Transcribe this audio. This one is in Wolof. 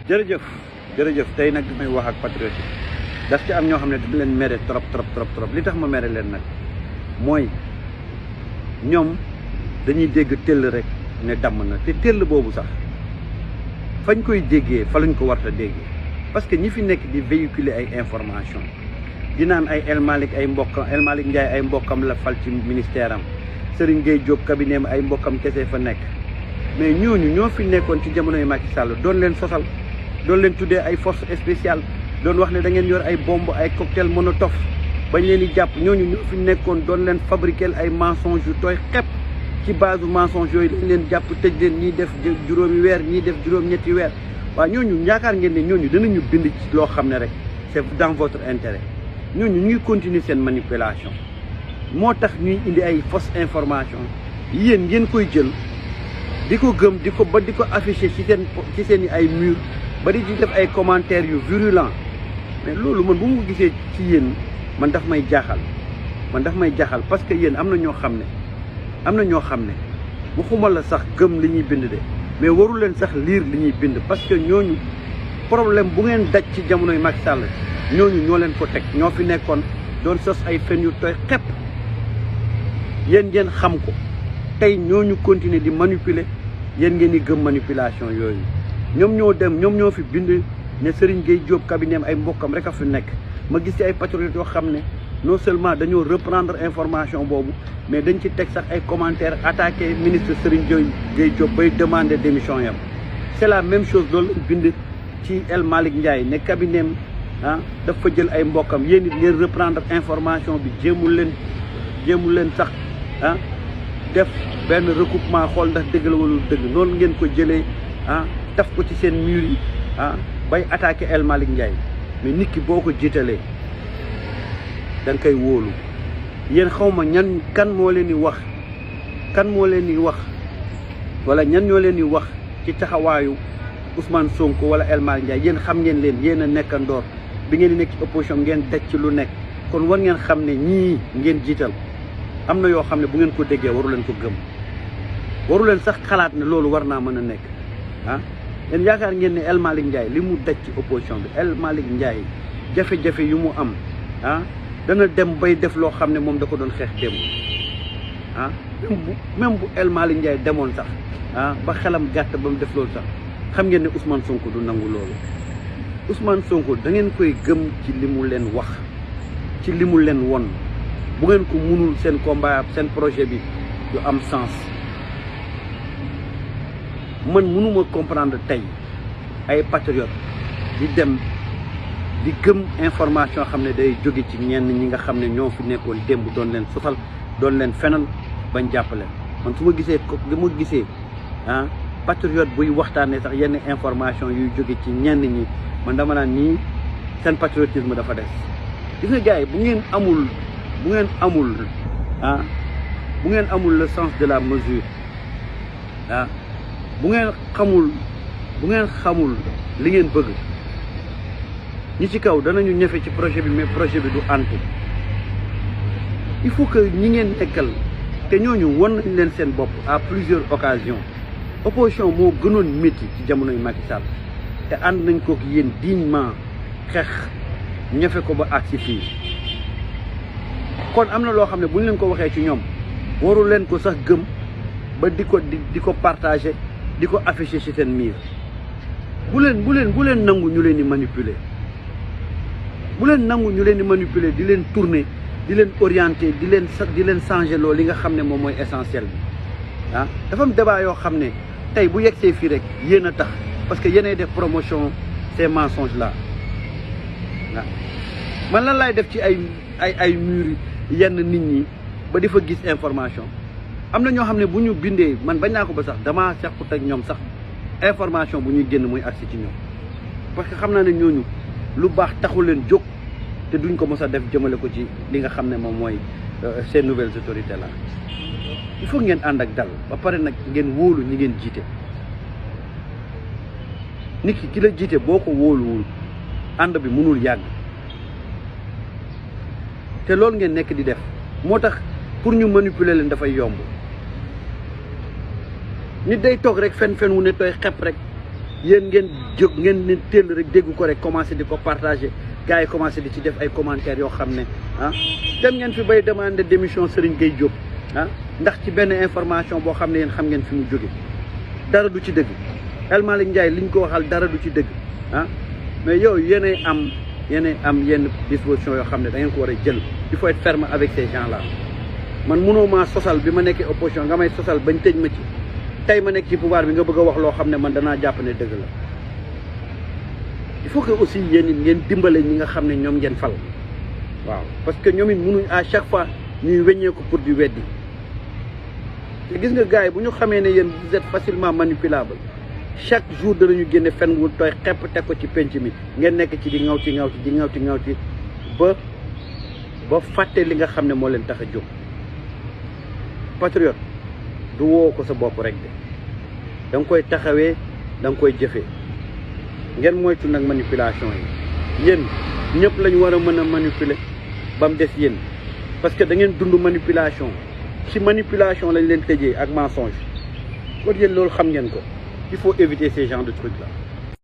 jërëjëf jërëjëf tey nag damay wax ak patriote yi daf ci am ñoo xam ne dañ leen mere trop li tax ma mere leen nag mooy ñoom dañuy dégg tell rek ne damm na te tell boobu sax fañ koy déggee fa lañ ko war a déggee parce que ñi fi nekk di véhiculer ay information di naan ay El Malick Ndiaye ay mbokkam la fal ci ministère am Serigne Gueye Diop cabinet am ay mbokkam kese fa nekk mais ñooñu ñoo fi nekkoon ci jamonoy Macky Sall doon leen sosal doon leen tuddee ay force spéciale doon wax ne da ngeen yor ay bombe ay cocktail molotov bañ leen di jàpp ñooñu ñoo fi nekkoon doon leen fabriquer ay mensonges yu tooy xepp ci base mensonges yooyu dañ leen jàpp tëj leen ñii def juróomi weer ñii def juróom-ñetti weer waaw ñooñu yaakaar ngeen ne ñooñu danañu bind ci loo xam ne rek c'est dans votre intérêt ñooñu ñu ngi continuer seen manipulation moo tax ñuy indi ay fausse information yéen ngeen koy jël di ko gëm di ko afficher ci seen ay mur ba di ci def ay commentaires yu virulents mais loolu man bu ma ko gisee ci yéen man daf may jaaxal parce que yéen am na ñoo xam ne waxuma la sax gëm li ñuy bind de mais waru leen sax lire li ñuy bind parce que ñooñu problème bu ngeen daj ci jamonoy Macky Sall ñooñu ñoo leen ko teg ñoo fi nekkoon doon sos ay fen yu tooy xepp yéen ngeen xam ko tey ñooñu continuer di manipuler yéen ngeen di gëm manipulation yooyu ñoom ñoo fi bind ne Serigne Gueye Diop cabinet am ay mbokkam rek a fi nekk ma gis ci ay patriotes yoo xam ne non seulement dañoo reprendre information boobu mais dañ ci teg sax ay commentaires attaqué ministre Serigne Gueye Diop bay demander démission yam c'est la même chose loolu lañ bind ci El Malick Ndiaye ne cabinet am dafa jël ay mbokkam yéen it ngeen reprendre information bi jéemul leen sax def benn recoupement xool ndax dëgg la wala dëgg noonu ngeen ko jëlee daf ko ci seen mur yi bay attaqué El Malick Ndiaye mais nit ki boo ko jiitalee da nga koy wóolu yéen xawma kan moo leen di wax wala ñan ñoo leen di wax ci taxawaayu Ousmane Sonko wala El Malick Ndiaye yéen xam ngeen leen yéen a nekkandoor bi ngeen di nekk ci opposition ngeen daj ci lu nekk kon war ngeen xam ne ñii ngeen jiital am na yoo xam ne bu ngeen ko déggee waru leen ko gëm waru leen sax xalaat ne loolu war naa mën a nekk yéen yaakaar ngeen ne El Malick Ndiaye li mu daj ci opposition bi El Malick Ndiaye jafe-jafe yu mu am dana dem bay def loo xam ne moom da ko doon xeex démb même bu El Malick Ndiaye demoon sax ba xelam gàtt ba mu def loolu sax xam ngeen ne Ousmane Sonko du nangu loolu Ousmane Sonko da ngeen koy gëm ci li mu leen wax ci li mu leen won bu ngeen ko munul seen combat seen projet bi du am sens man mënuma comprendre tey ay patriotes di dem di gëm information xam ne day jóge ci ñenn ñi nga xam ne ñoo fi nekkoon démb doon leen sosal doon leen fenal bañ jàppale man su ma gisee patriote buy waxtaanee sax yenn information yuy jóge ci ñenn ñi man dama naan nii seen patriotisme dafa des gis nga gars yi bu ngeen amul le sens de la mesure bu ngeen xamul li ngeen bëgg ñi ci kaw danañu ñëfe ci projet bi mais projet bi du antu il faut que ñi ngeen nekkal te ñooñu won nañ leen seen bopp à plusieurs occasions opposition moo gënoon métti ci jamonoy Macky Sall te ànd nañ ko yéen dignement xeex ñëfe ko ba agsi fii kon am na loo xam ne bu ñu leen ko waxee ci ñoom waru leen ko sax gëm ba di ko partager di ko afficher ci seen miir bu leen nangu ñu leen di manipuler di leen tourner di leen orienter di leen changer loolu li nga xam ne moom mooy essentiel bi dafa am débat yoo xam ne tey bu yegsee fii rek yéen a tax parce que yéenay def promotion ces mensonges là man lan laay def ci ay murs yenn nit ñi ba di fa gis information am na ñoo xam ne bu ñu bindee man bañ naa ko ba sax damaa sequt ak ñoom sax information bu ñuy génn muy agsi ci ñoom parce que xam naa ne ñooñu lu baax taxul leen jóg te duñ ko mos a def jëmale ko ci li nga xam ne moom mooy ces nouvelles autorités là il faut ngeen ànd ak dal ba pare nag ngeen wóolu ñi ngeen jiite nit ki la jiite boo ko wóoluwul ànd bi mënul yàgg te loolu ngeen nekk di def moo tax pour ñu manipuler leen dafay yomb nit day toog rek fen wu ne tooy xepp rek yéen ngeen jóg ngeen ne teel rek dégg ko rek commencé di ko partager gars yi commencé di ci def ay commentaires yoo xam ne ah dem ngeen fi bay demander démission Serigne Gueye Diop ah ndax ci benn information boo xam ne yéen xam ngeen fi mu jóge dara du ci dëgg El Malick Ndiaye liñ ko waxal dara du ci dëgg ah mais yow yéenay am yenn disposition yoo xam ne da ngeen ko war a jël il faut être ferme avec ces gens là man mënoo maa sosal bi ma nekkee opposition nga may sosal bañ tëj ma ci tey ma nekk ci pouvoir bi nga bëgg a wax loo xam ne man danaa jàpp ne dëgg la il faut que aussi yéen it ngeen dimbale ñi nga xam ne ñoom ngeen fal waaw parce que ñoom it mënuñ à chaque fois ñuy weññeeku pour di weddi te gis nga gars yi bu ñu xamee ne yéen vous êtes facilement manipulable chaque jour danañu génne fen wu tooy xepp teg ko ci penc mi ngeen nekk ci di ŋawti ba fàtte li nga xam ne moo leen tax a jóg patriote du woo ko sa bopp rek de da nga koy taxawee da nga koy jëfee ngeen moytu nag manipulation yi yéen ñëpp lañu war a mën a manipuler ba mu des yéen parce que da ngeen dund manipulation ci manipulation lañ leen tëjee ak mensonge kon yéen loolu xam ngeen ko il faut éviter ces genres de trucs là